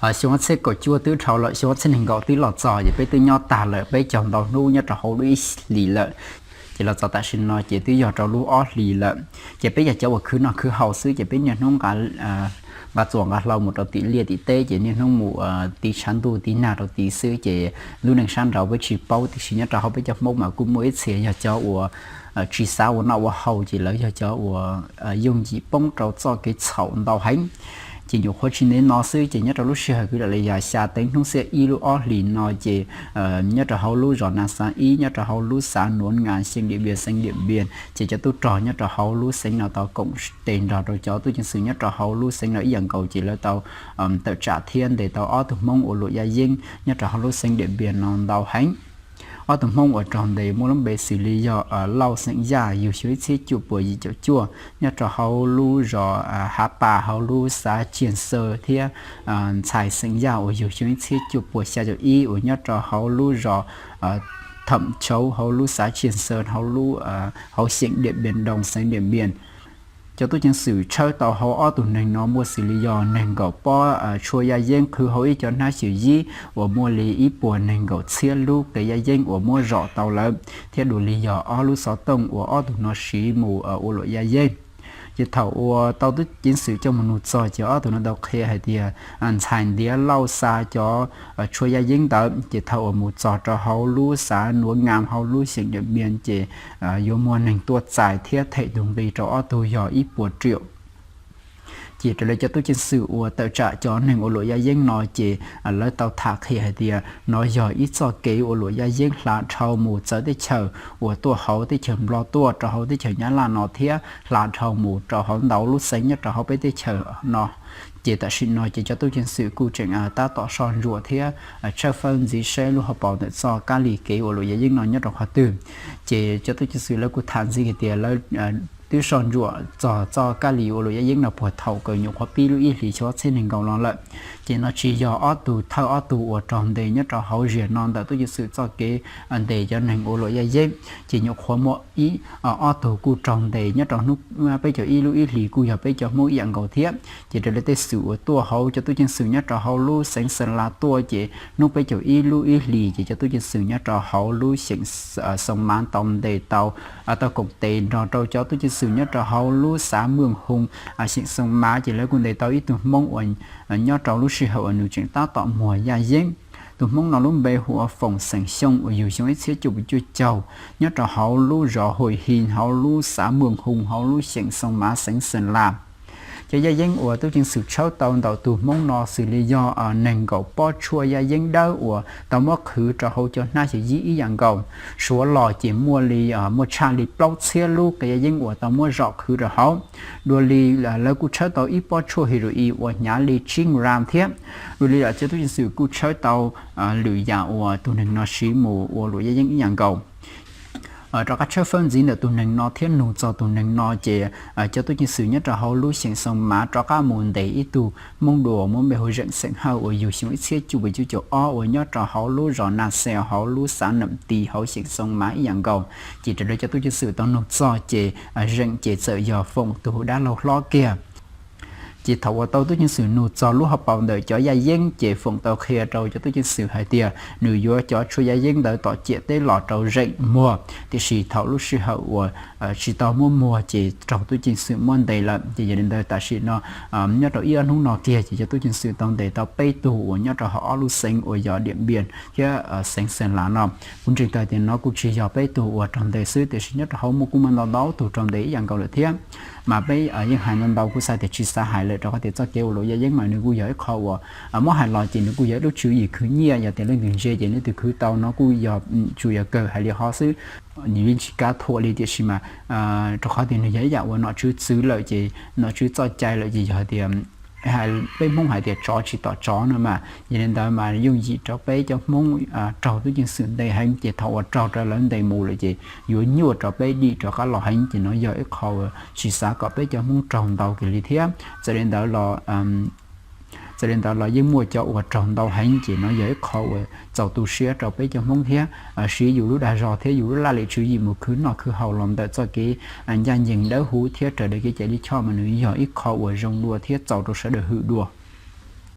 Xyoo ob txhiab kaum cuaj twb dhau lawm, xyoo ob txhiab nees nkaum twb los txog, ces peb twb nyob tag lawm peb caug ntau hnub nyob rau hauv lub ib hlis lawm. Ces los txog tam sim no ces twb yog rau lub ob hlis lawm. Ces peb yog cov uas khwv noj khwv haus xwb, ces peb niaj hnub nqa txuas nqa hlau mus rau tim liaj tim teb, ces niaj hnub mus tiv tshav ntuj tiv nag rau tid xwb, ces lub neej sab nraud peb tsis paub, tiam sis nyob rau hauv peb cov Hmoob mas kuj muaj ib txhia yog cov uas tsis xav ua noj ua haus, ces lawv yog cov uas yooj yim poob rau txoj kev txhaum ntau heev. Ces nyuam qhuav tsis ntev no xwb, ces nyob rau lub sij hawm kwv lam li yog xya teev hnub xiab ib lub ob hlis no, ces nyob rau hauv lub zos Na Xav Ib, nyob rau hauv lub xav Nuav Nga, xyeem Diam Npias, xeev Diam Npias, ces cov tub rog nyob rau hauv lub xeev no tau koom tes nrog rau cov tub ceev xwm nyob rau hauv lub xeev no ib yam nkaus, ces lawv tau tawm tsam thiab ntes tau ob tug Hmoob ua luam yaj yeeb nyob rau hauv lub xeev Diam Npias no ntau heev. Ob tug Hmoob uas raug ntes muaj lub npe xws li yog Lauj xeem Yaj, yug xyoo ib txhiab cuaj puas yim caum cuaj, nyob rau hauv lub zos Hav Pas, hauv lub xav Tsiag Xaw, thiab Ntxhais xeem Yaj uas yug xyoo ib txhiab cuaj puas xya caum ib uas nyob rau hauv lub zos Thom Chauv, hauv lub xav Tsiag Xaw, hauv xyeem Diam Npias Doo, xeev Diam Npias. Cov tub ceev xwm tshawb tau hauv ob tug neeg no muaj xws li yog nees nkaum pob tshuaj yaj yeeb qhwv hauv ib cov hnab xyuam yib uas muaj li ib puas nees nkaum txhiab lub qe yaj yeeb uas muab zom tau lawm, thiab dua li yog ob lub xov tooj uas ob tug no siv mus ua luam yaj yeeb. Ces thaum uas tau tub ceev xwm coj mus nug txog, ces ob tug no tau qhia hais tias ntxhais ntiav Lauj xa cov tshuaj yaj yeeb ntawd, ces thaum uas mus txog rau hauv lub xav Nuav Nga, hauv lub xyeem Diam Npias, ces yuav muaj neeg tuaj txais thiab them tus nqi rau ob tug yog ib puas riaum. Ces raws li cov tub ceev xwm uas tawm tsam cov neeg ua luam yaj yeeb no, ces lawv tau tham qhia hais tias no yog ib txoj kev ua luam yaj yeeb hla dhau mus txawv teb chaws uas tuaj hauv teb chaws Nplog tuaj rau hauv teb chaws Nyab Laj no thiab hla dhau mus rau hauv ntau lub xeev nyob rau hauv peb teb chaws no. Ces tam sim no ces cov tub ceev xwm kuj tseem tab tom soj ntsuam thiab tshawb fawb ntxiv saib lub hauv paus ntawm txoj kab lis kev ua luam yaj yeeb no nyob rau qhov twg. Ces cov tub ceev xwm lawv kuj tham ntxiv hais tias lawv twb soj ntsuam txog txoj kab lis ua luam yaj yeeb no puag thaum kawg nyuam qhuav pib lub ib hlis xyoo ob txhiab nees nkaum no lawm. Ces no tsis yog ob tug thawj ob tug uas raug ntes nyob rau hauv ziag no ntawm tub ceev xwm txoj kev ntes cov neeg ua luam yaj yeeb, ces nyuam qhuav muaj ib ob tug kuj raug ntes nyob rau hnub peb caug ib lub ib hlis kuj yog peb cov Hmoob ib yam nkaus thiab. Ces raws li tej xwm uas tuaj hauv cov tub ceev xwm nyob rau hauv lub xeev Xeem Las tuaj, ces hnub peb caug ib lub ib hlis ces cov tub ceev xwm nyob rau hauv lub xeev Xoo Mav tau ntes tau, tau koom tes nrog rau cov tub ceev xwm nyob rau hauv lub xav Mweej Hoo, xeev Xoo Mav, ces lawv kuj ntes tau ib tug Hmoob uas nyob rau lub sij hawm uas nws tseem tab tom muag yaj yeeb. Tus Hmoob no lub npe hu ua Foom xeem Xyooj uas yug xyoo ib txhiab cuaj puas cuaj caug, nyob rau hauv lub zos Hoi Hi, hauv lub xav Mweej Hoo, hauv lub xeev Xoo Mav, xeev Xeem Las. Cov yaj yeeb uas tub ceev xwm tshawb tau ntawm tus Hmoob no xws li yog nees nkaum pob tshuaj yaj yeeb dawb uas tau muab qhwv rau hauv cov hnab xyuam yib ib yam nkaus. Suav los ces muaj li, muaj tshaj li plaub txhiab lub qe yaj yeeb uas tau muab zom qhwv rau hauv. Dua li lawv kuj tshawb tau ib pob tshuaj heroin uas hnyav li tsib gram thiab. Dua li los cov tub ceev xwm kuj tshawb tau lwm yam uas tus neeg no siv mus ua luam yaj yeeb ib yam nkaus. Rov qab tshawb fawb ntxiv ntawm tus neeg no thiab nug txog tus neeg no, ces cov tub ceev xwm nyob rau hauv lub xeev Xoo Mav rov qab mus ntes ib tug Hmoob dua muaj npe hu Zeem xeem Hawj uas yug xyoo ib txhiab cuaj puas cuaj caum ob uas nyob rau hauv lub zos Na Xees, hauv lub xav Nam Tis, hauv xeev Xoo Mav ib yam nkaus. Ces raws li cov tub ceev xwm tau nug txog ces Zeem ces txawm yog Foom tus dab laug hlob kiag. Ces thaum uas tau tub ceev xwm nug txog lub hauv paus ntawm cov yaj yeeb, ces Foom tau qhia rau cov tub ceev xwm hais tias nws yuav cov tshuaj yaj yeeb ntawd tom ciam teb los rau Zeem muag, tiam sis thaum lub sij hawm uas tsis tau muab muag ces raug tub ceev xwm muab ntes lawm. Ces yog li ntawd tam sim no nyob rau ib ob hnub no kiag ces cov tub ceev xwm tau ntes tau peb tug uas nyob rau hauv ob lub xeev uas yog Diam Npias thiab xeev Xeem Las no. Kuv ntseeg tau tias no kuj tsis yog peb tug uas raug ntes xwb, tiam sis nyob rau hauv muaj kuj muaj ntau ntau tug raug ntes ib yam nkaus lawm thiab. Mas peb yeej hais ntau ntau kuj xav tias tsis xav hais lawm, rau qhov tias txoj kev ua luam yaj yeeb mas nws kuj yog ib qho uas muab hais los ces nws kuj yog ib lub tswv yim khwv nyiaj, yog tias leej twg ntse ces leej twg khwv tau no kuj yog tsuas yog kawg hais li hov xwb. Nws yeej tsis kav thuam li, tiam sis mas rau qhov tias nws yog ib yam uas nom tswv txwv lawm ces nom tswv txoj cai lawm ces yog tias peb Hmoob hais tias tsov tsis tom tsov no mas. Yog li ntawd mas yooj yim rau peb cov Hmoob raug tub ceev xwm ntes heev, ces thaum uas raug rau lawv ntes mus lawm ces yuav nyuaj rau peb dim rov qab los heev, ces no yog ib qho tsis xav kom peb cov Hmoob raug ntau kiag li thiab. Txawm li ntawd los txawm li ntawd los yeej muaj cov uas raug ntau heev, ces no yog ib qho uas txaus tu siab rau peb cov Hmoob thiab. Siv yus lub dag zog thiab yus lub laj lim tswv yim mus khwv noj khwv haus los ntawm txoj kev ncaj ncees dawb huv thiab raws li kev cai lij choj mas nws yog ib qho uas zoo dua thiab txaus rau sawv daws hwm dua.